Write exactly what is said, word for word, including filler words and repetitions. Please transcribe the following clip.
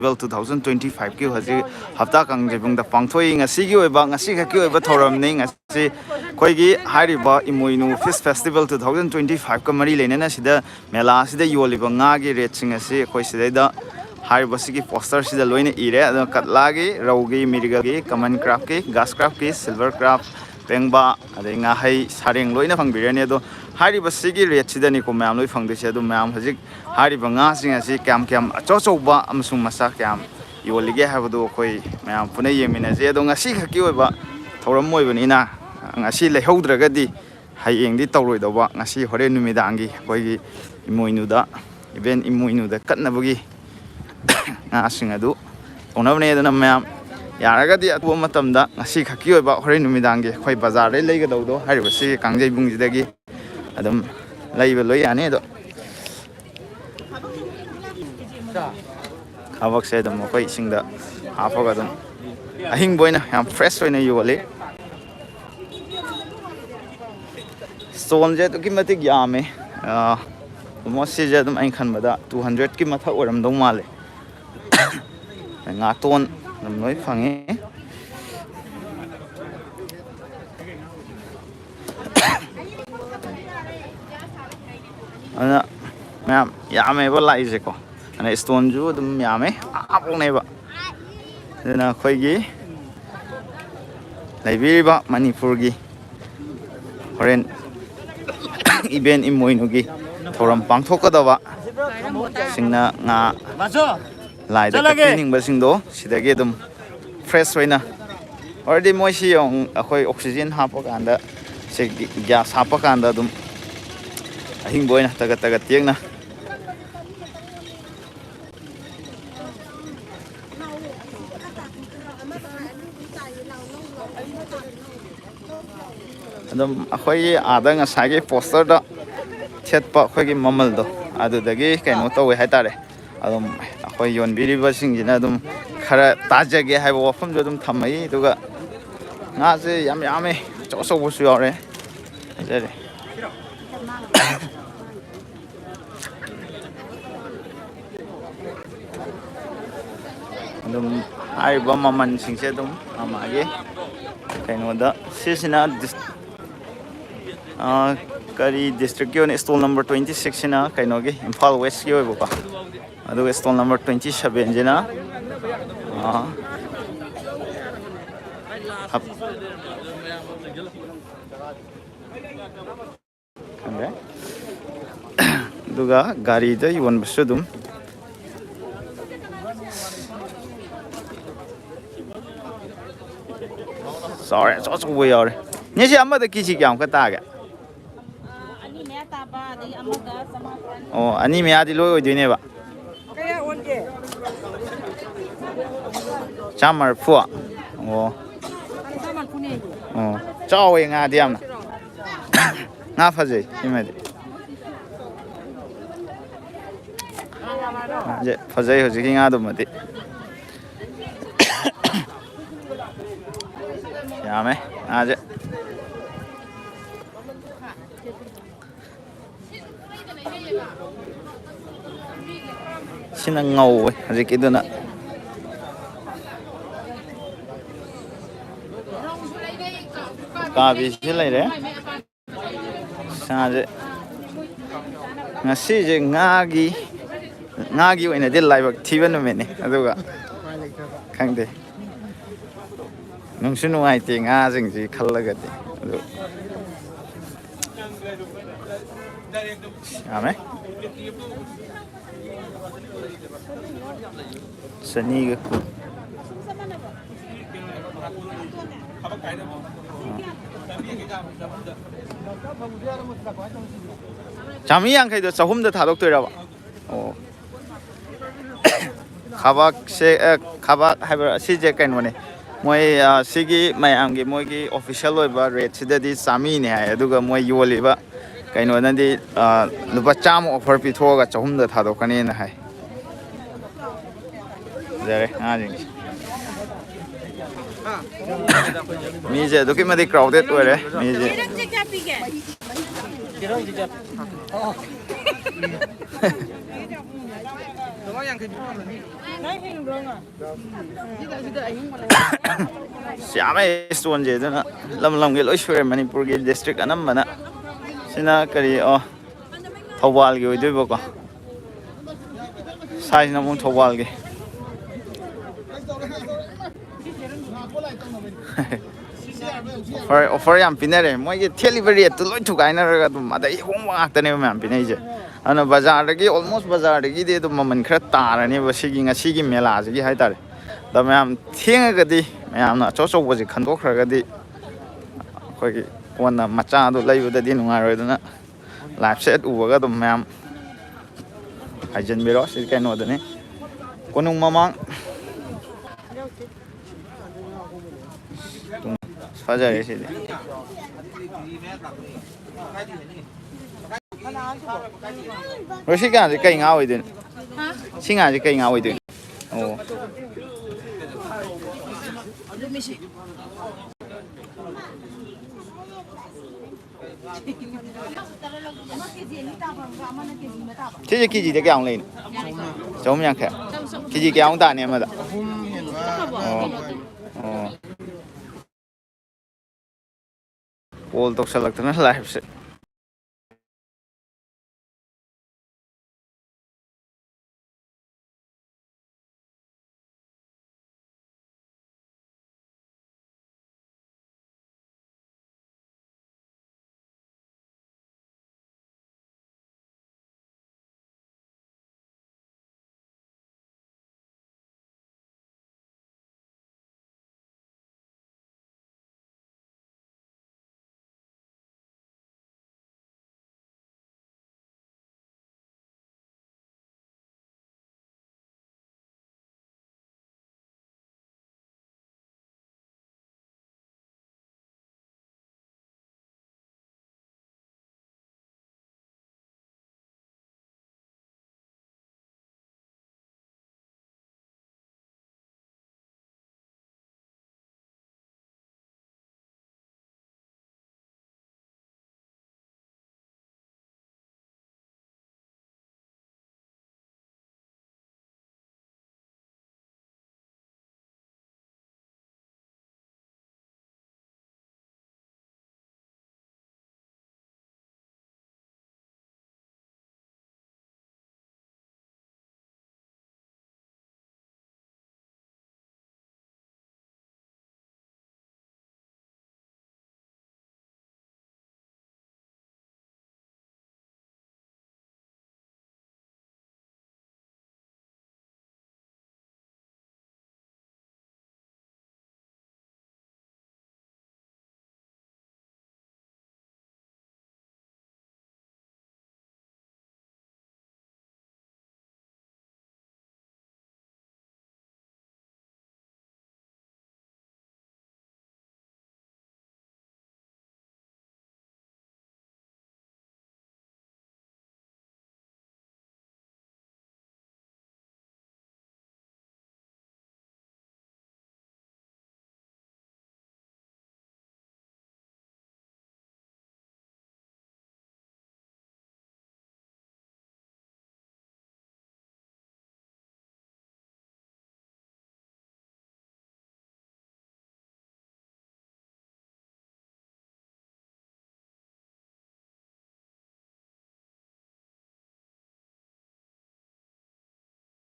Festival two thousand twenty five ꯀꯤ ꯍꯧꯖꯤꯛ ꯍꯞꯇꯥ ꯀꯥꯡꯖꯩꯕꯨꯡꯗ ꯄꯥꯡꯊꯣꯛꯏ꯫ ꯉꯁꯤꯒꯤ ꯑꯣꯏꯕ, ꯉꯁꯤ ꯈꯛꯀꯤ ꯑꯣꯏꯕ ꯊꯧꯔꯝꯅꯤ꯫ ꯉꯁꯤ ꯑꯩꯈꯣꯏꯒꯤ ꯍꯥꯏꯔꯤꯕ ꯏꯃꯣꯏꯅꯨ Fish Festival two thousand twenty five ꯀ ꯃꯔꯤ ꯂꯩꯅꯅ ꯁꯤꯗ ꯃꯦꯂꯥ ꯑꯁꯤꯗ ꯌꯣꯜꯂꯤꯕ ꯉꯥꯒꯤ ꯔꯦꯠꯁꯤꯡ ꯑꯁꯤ ꯑꯩꯈꯣꯏ ꯁꯤꯗꯩꯗ ꯍꯥꯏꯔꯤꯕꯁꯤꯒꯤ ꯄꯣꯁꯇꯔꯁꯤꯗ ꯂꯣꯏꯅ ꯏꯔꯦ꯫ ꯑꯗꯨꯅ ꯀꯠꯂꯥꯒꯤ, ꯔꯧꯒꯤ, ꯃꯤꯔꯒꯒꯤ, ꯀꯃꯟ ꯀ꯭ꯔꯥꯞꯀꯤ, ꯒꯥꯁ ꯀ꯭ꯔꯥꯞꯀꯤ, ꯁꯤꯜꯚꯔ ꯀ꯭ꯔꯥꯞ, ꯄꯦꯡꯕꯥ, ꯑꯗꯩ ꯉꯥꯍꯩ, ꯁꯥꯔꯦꯡ ꯂꯣꯏꯅ ꯐꯪꯕꯤꯔꯅꯤ꯫ ꯑꯗꯣ ꯍꯥꯏꯔꯤꯕꯁꯤꯒꯤ ꯔꯦꯠꯁꯤꯗꯅꯤꯀꯣ ꯃꯌꯥꯝ ꯂꯣꯏ ꯐꯪꯗꯣꯏꯁꯦ꯫ ꯑꯗꯣ ꯃꯌꯥꯝ ꯍꯧꯖꯤꯛ ꯍꯥꯏꯔꯤꯕ ꯉꯥꯁꯤꯡ ꯑꯁꯤ ꯀꯌꯥꯝ ꯀꯌꯥꯝ ꯑꯆꯧ ꯑꯆꯧꯕ ꯑꯃꯁꯨꯡ ꯃꯆꯥ ꯀꯌꯥꯝ ꯌꯣꯜꯂꯤꯒꯦ ꯍꯥꯏꯕꯗꯨ ꯑꯩꯈꯣꯏ ꯃꯌꯥꯝ ꯄꯨꯟꯅ ꯌꯦꯡꯃꯤꯟꯅꯁꯤ꯫ ꯑꯗꯣ ꯉꯁꯤ ꯈꯛꯀꯤ ꯑꯣꯏꯕ ꯊꯧꯔꯝ ꯑꯣꯏꯕꯅꯤꯅ ꯉꯁꯤ ꯂꯩꯍꯧꯗ꯭ꯔꯒꯗꯤ ꯍꯌꯦꯡꯗꯤ ꯇꯧꯔꯣꯏꯗꯧꯕ꯫ ꯉꯁꯤ ꯍꯣꯔꯦꯟ ꯅꯨꯃꯤꯗꯥꯡꯒꯤ ꯑꯩꯈꯣꯏꯒꯤ ꯏꯃꯣꯏꯅꯨꯗ, ꯏꯚꯦꯟ ꯏꯃꯣꯏꯅꯨꯗ ꯀꯠꯅꯕꯒꯤ ꯉꯥꯁꯤꯡ ꯑꯗꯨ ꯇꯧꯅꯕꯅꯦ꯫ ꯑꯗꯨꯅ ꯃꯌꯥꯝ ꯌꯥꯔꯒꯗꯤ ꯑꯊꯨꯕ ꯃꯇꯝꯗ ꯉꯁꯤ ꯈꯛꯀꯤ ꯑꯣꯏꯕ ꯍꯣꯔꯦꯟ ꯅꯨꯃꯤꯗꯥꯡꯒꯤ ꯑꯩꯈꯣꯏ ꯕꯖꯥꯔꯗꯩ ꯂꯩꯒꯗꯧꯗꯣ ꯍꯥꯏꯔꯤꯕꯁꯤ ꯀꯥꯡꯖꯩꯕꯨꯡꯁꯤꯗꯒꯤ ꯑꯗꯨꯝ ꯂꯩꯕ ꯂꯣꯏ ꯌꯥꯅꯤ꯫ ꯑꯗꯣ ꯀꯕꯛꯁꯦ ꯑꯗꯨꯝ ꯑꯩꯈꯣꯏ ꯏꯁꯤꯡꯗ ꯍꯥꯞꯄꯒ ꯑꯗꯨꯝ ꯑꯍꯤꯡꯕ ꯑꯣꯏꯅ ꯌꯥꯝ ꯐ꯭ꯔꯦꯁ ꯑꯣꯏꯅ ꯌꯣꯜꯂꯤ꯫ ꯁ꯭ꯇꯣꯟꯁꯦ ꯑꯗꯨꯛꯀꯤ ꯃꯇꯤꯛ ꯌꯥꯝꯃꯦ꯫ ꯑꯣꯜꯃꯣꯁ ꯁꯤꯁꯦ ꯑꯗꯨꯝ ꯑꯩꯅ ꯈꯟꯕꯗ two hundredꯀꯤ ꯃꯊꯛ ꯑꯣꯏꯔꯝꯗꯧ ꯃꯥꯜꯂꯦ꯫ ꯉꯥꯇꯣꯟ ꯑꯗꯨꯝ ꯂꯣꯏ ꯐꯪꯉꯤ꯫ ꯑꯗꯨꯅ ꯃꯌꯥꯝ ꯌꯥꯝꯃꯦꯕ ꯂꯥꯛꯏꯁꯦꯀꯣ꯫ ꯑꯗꯩ ꯁ꯭ꯇꯣꯟꯁꯨ ꯑꯗꯨꯝ ꯌꯥꯝꯃꯦ, ꯑꯥꯐꯥꯎꯅꯦꯕ꯫ ꯑꯗꯨꯅ ꯑꯩꯈꯣꯏꯒꯤ ꯂꯩꯕꯤꯔꯤꯕ ꯃꯅꯤꯄꯨꯔꯒꯤ ꯍꯣꯔꯦꯟ ꯏꯚꯦꯟ ꯏꯃꯣꯏꯅꯨꯒꯤ ꯊꯧꯔꯝ ꯄꯥꯡꯊꯣꯛꯀꯗꯕ ꯁꯤꯡꯅ ꯉꯥ ꯂꯥꯏꯗ ꯆꯠꯂꯒꯦ꯫ ꯀꯠꯄꯤꯅꯤꯡꯕꯁꯤꯡꯗꯣ ꯁꯤꯗꯒꯤ ꯑꯗꯨꯝ ꯐ꯭ꯔꯦꯁ ꯑꯣꯏꯅ, already ꯃꯣꯏꯁꯤ ꯌꯦꯡꯉꯨ, ꯑꯩꯈꯣꯏ ꯑꯣꯛꯁꯤꯖꯦꯟ ꯍꯥꯞꯄꯀꯥꯟꯗ, ꯁꯤ ꯒ꯭ꯌꯥꯁ ꯍꯥꯞꯄꯀꯥꯟꯗ ꯑꯗꯨꯝ ꯑꯍꯤꯡꯕ ꯑꯣꯏꯅ ꯇꯒꯠ ꯇꯒꯠ ꯇꯦꯛꯅ ꯑꯗꯨꯝ ꯑꯩꯈꯣꯏꯒꯤ ꯑꯥꯗ ꯉꯁꯥꯏꯒꯤ ꯄꯣꯁꯇꯔꯗ ꯊꯦꯠꯄ ꯑꯩꯈꯣꯏꯒꯤ ꯃꯃꯜꯗꯣ ꯑꯗꯨꯗꯒꯤ ꯀꯩꯅꯣ ꯇꯧꯋꯦ ꯍꯥꯏꯇꯥꯔꯦ꯫ ꯑꯗꯨꯝ ꯑꯩꯈꯣꯏ ꯌꯣꯟꯕꯤꯔꯤꯕꯁꯤꯡꯁꯤꯅ ꯑꯗꯨꯝ ꯈꯔ ꯇꯥꯖꯒꯦ ꯍꯥꯏꯕ ꯋꯥꯐꯝꯁꯨ ꯑꯗꯨꯝ ꯊꯝꯃꯛꯏ꯫ ꯑꯗꯨꯒ ꯉꯥꯁꯦ ꯌꯥꯝ ꯌꯥꯝꯃꯦ, ꯑꯆꯧ ꯑꯆꯧꯕꯁꯨ ꯌꯥꯎꯔꯦ꯫ ꯐꯖꯔꯦ꯫ ꯑꯗꯨꯝ ꯍꯥꯏꯔꯤꯕ ꯃꯃꯜꯁꯤꯡꯁꯦ ꯑꯗꯨꯝ ꯃꯥꯒꯤ ꯀꯩꯅꯣꯗ, ꯁꯤꯁꯤꯅ ꯗꯤꯁ-, ꯑꯥ, ꯀꯔꯤ ꯗꯤꯁꯇ꯭ꯔꯤꯛꯀꯤ ꯑꯣꯏꯅ ꯁ꯭ꯇꯣꯜ ꯅꯝꯕꯔ ꯇ꯭ꯋꯦꯟꯇꯤ ꯁꯤꯛꯁꯁꯤꯅ ꯀꯩꯅꯣꯒꯤ, ꯏꯝꯐꯥꯜ ꯋꯦꯁꯀꯤ ꯑꯣꯏꯕꯀꯣ꯫ ꯑꯗꯨꯒ ꯁ꯭ꯇꯣꯜ ꯅꯝꯕꯔ ꯇ꯭ꯋꯦꯟꯇꯤ ꯁꯕꯦꯟꯁꯤꯅ, ꯑꯥ, ꯍꯞ-, ꯈꯪꯗꯦ꯫ ꯑꯗꯨꯒ ꯒꯥꯔꯤꯗ ꯌꯣꯟꯕꯁꯨ ꯑꯗꯨꯝ ꯆꯥꯎꯔꯦ, ꯑꯆꯧ ꯑꯆꯧꯕ ꯌꯥꯎꯔꯦ꯫ ꯅꯦꯁꯦ, ꯑꯃꯗ ꯀꯦꯖꯤ ꯀꯌꯥꯃꯨꯛꯀ ꯇꯥꯒꯦ? ꯑꯅꯤ ꯃꯌꯥ ꯇꯥꯕ, ꯑꯗꯒꯤ ꯑꯃꯒ ꯆꯃꯥꯄꯟ꯫ ꯑꯣ, ꯑꯅꯤ ꯃꯌꯥꯗꯤ ꯂꯣꯏ ꯑꯣꯏꯗꯣꯏꯅꯦꯕ꯫ ꯀꯌꯥ ꯑꯣꯟꯒꯦ? ꯆꯥꯝꯃ ꯃꯔꯤꯐꯨ? ꯑꯣ꯫ ꯆꯥꯝꯃ ꯃꯔꯤꯐꯨꯅꯦ꯫ ꯑꯣ, ꯆꯥꯎꯋꯦ ꯉꯥꯗꯤ ꯌꯥꯝꯅ꯫ ꯉꯥ ꯐꯖꯩ ꯁꯤꯃꯗꯤ꯫ ꯉꯥꯁꯦ ꯐꯖꯩ ꯍꯧꯖꯤꯛꯀꯤ ꯉꯥꯗꯨꯃꯗꯤ꯫ ꯌꯥꯝꯃꯦ ꯉꯥꯁꯦ꯫ ꯁꯤꯅ ꯉꯧꯋꯦ ꯍꯧꯖꯤꯛꯀꯤꯗꯨꯅ꯫ ꯀꯥꯕꯤꯁꯤ ꯂꯩꯔꯦ꯫ ꯁꯥꯁꯦ ꯉꯁꯤꯁꯦ ꯉꯥꯒꯤ, ꯉꯥꯒꯤ ꯑꯣꯏꯅꯗꯤ ꯂꯥꯏꯕꯛ ꯊꯤꯕ ꯅꯨꯃꯤꯠꯅꯤ꯫ ꯑꯗꯨꯒ ꯈꯪꯗꯦ, ꯅꯨꯡꯁꯨ ꯅꯨꯡꯉꯥꯏꯇꯦ ꯉꯥꯁꯤꯡꯁꯤ ꯈꯜꯂꯒꯗꯤ꯫ ꯑꯗꯨ ꯌꯥꯝꯃꯦ꯫ ꯆꯅꯤꯒ ꯀꯨꯟ꯫ ꯆꯥꯝꯃꯔꯤ ꯌꯥꯡꯈꯩꯗꯣ ꯆꯍꯨꯝꯗ ꯊꯥꯗꯣꯛꯇꯣꯏꯔꯕ? ꯑꯣ꯫ ꯈꯥꯕꯛꯁꯦ, ꯑꯦ, ꯈꯥꯕꯛ ꯍꯥꯏꯕ꯭ꯔꯥ? ꯁꯤꯁꯦ ꯀꯩꯅꯣꯅꯦ꯫ ꯃꯣꯏ, ꯑ, ꯁꯤꯒꯤ ꯃꯌꯥꯝꯒꯤ ꯃꯣꯏꯒꯤ ꯑꯣꯐꯤꯁꯦꯜ ꯑꯣꯏꯕ ꯔꯦꯠꯁꯤꯗꯗꯤ ꯆꯥꯝꯃꯔꯤꯅꯦ ꯍꯥꯏ, ꯑꯗꯨꯒ ꯃꯣꯏ ꯌꯣꯜꯂꯤꯕ ꯀꯩꯅꯣꯅꯗꯤ, ꯑ, ꯂꯨꯄꯥ ꯆꯥꯝꯃ ꯑꯣꯐꯔ ꯄꯤꯊꯣꯛꯑꯒ ꯆꯍꯨꯝꯗ ꯊꯥꯗꯣꯛꯀꯅꯦꯅ ꯍꯥꯏ꯫ ꯐꯖꯔꯦ ꯉꯥꯁꯤꯡꯁꯦ꯫ ꯃꯤꯁꯦ ꯑꯗꯨꯛꯀꯤ ꯃꯇꯤꯛ ꯀ꯭ꯔꯥꯎꯗꯦꯠ ꯑꯣꯏꯔꯦ꯫ ꯃꯤꯁꯦ ꯌꯥꯝꯃꯦ ꯏꯁꯇꯣꯟꯁꯦ, ꯑꯗꯨꯅ ꯂꯝ ꯂꯝꯒꯤ ꯂꯣꯏ ꯁꯨꯔꯦ, ꯃꯅꯤꯄꯨꯔꯒꯤ ꯗꯤꯁꯇ꯭ꯔꯤꯛ ꯑꯅꯝꯕꯅ꯫ ꯁꯤꯅ ꯀꯔꯤ, ꯑꯣ, ꯊꯧꯕꯥꯜꯒꯤ ꯑꯣꯏꯗꯣꯏꯕꯀꯣ꯫ ꯁꯥꯏꯁꯤꯅ ꯑꯃꯨꯛ ꯊꯧꯕꯥꯜꯒꯤ꯫ ꯑꯣꯐꯔ, ꯑꯣꯐꯔ ꯌꯥꯝ ꯄꯤꯅꯔꯦ꯫ ꯃꯣꯏꯒꯤ ꯊꯦꯠꯂꯤꯕ ꯔꯦꯠꯇꯨ ꯂꯣꯏ ꯊꯨꯒꯥꯏꯅꯔꯒ ꯑꯗꯨꯝ ꯑꯗꯩ ꯍꯣꯡꯕ ꯉꯥꯛꯇꯅꯦꯕ ꯃꯌꯥꯝ ꯄꯤꯅꯩꯁꯦ꯫ ꯑꯗꯨꯅ ꯕꯖꯥꯔꯗꯒꯤ, ꯑꯣꯜꯃꯣꯁ ꯕꯖꯥꯔꯗꯒꯤꯗꯤ ꯑꯗꯨꯝ ꯃꯃꯜ ꯈꯔ ꯇꯥꯔꯅꯦꯕ ꯁꯤꯒꯤ ꯉꯁꯤꯒꯤ ꯃꯦꯂꯥꯁꯤꯒꯤ ꯍꯥꯏꯇꯥꯔꯦ꯫ ꯑꯗ ꯃꯌꯥꯝ ꯊꯦꯡꯉꯒꯗꯤ, ꯃꯌꯥꯝꯅ ꯑꯆꯧ ꯑꯆꯧꯕꯁꯦ ꯈꯟꯗꯣꯛꯈ꯭ꯔꯒꯗꯤ ꯑꯩꯈꯣꯏꯒꯤ ꯀꯣꯟꯅ ꯃꯆꯥꯗꯣ ꯂꯩꯕꯗꯗꯤ ꯅꯨꯡꯉꯥꯏꯔꯣꯏꯗꯅ ꯂꯥꯏꯐ ꯁꯦꯠ ꯎꯕꯒ ꯑꯗꯨꯝ ꯃꯌꯥꯝ ꯍꯥꯏꯖꯤꯟꯕꯤꯔꯣ꯫ ꯁꯤ ꯀꯩꯅꯣꯗꯅꯤ, ꯀꯣꯅꯨꯡ ꯃꯃꯥꯡ꯫ ꯐꯖꯔꯦ ꯁꯤꯗꯤ꯫ ꯔꯣꯁꯤꯀꯥꯟꯁꯦ ꯀꯩ ꯉꯥ ꯑꯣꯏꯗꯣꯏꯅꯣ? ꯁꯤ ꯉꯥꯁꯦ ꯀꯩ ꯉꯥ ꯑꯣꯏꯗꯣꯏꯅꯣ? ꯑꯣ꯫ ꯁꯤꯁꯦ ꯀꯦꯖꯤꯗ ꯀꯌꯥꯃꯨꯛ ꯂꯩꯅꯣ? ꯆꯍꯨꯝ ꯌꯥꯡꯈꯩ꯫ ꯀꯦꯖꯤ ꯀꯌꯥꯃꯨꯛ ꯇꯥꯅꯤ ꯑꯃꯗ? ꯑꯍꯨꯝ ꯍꯦꯟꯕ꯫ ꯑꯣ꯫ ꯑꯣ꯫ ꯀꯣꯜ ꯇꯧꯁꯜꯂꯛꯇꯅ ꯂꯥꯏꯐꯁꯦ꯫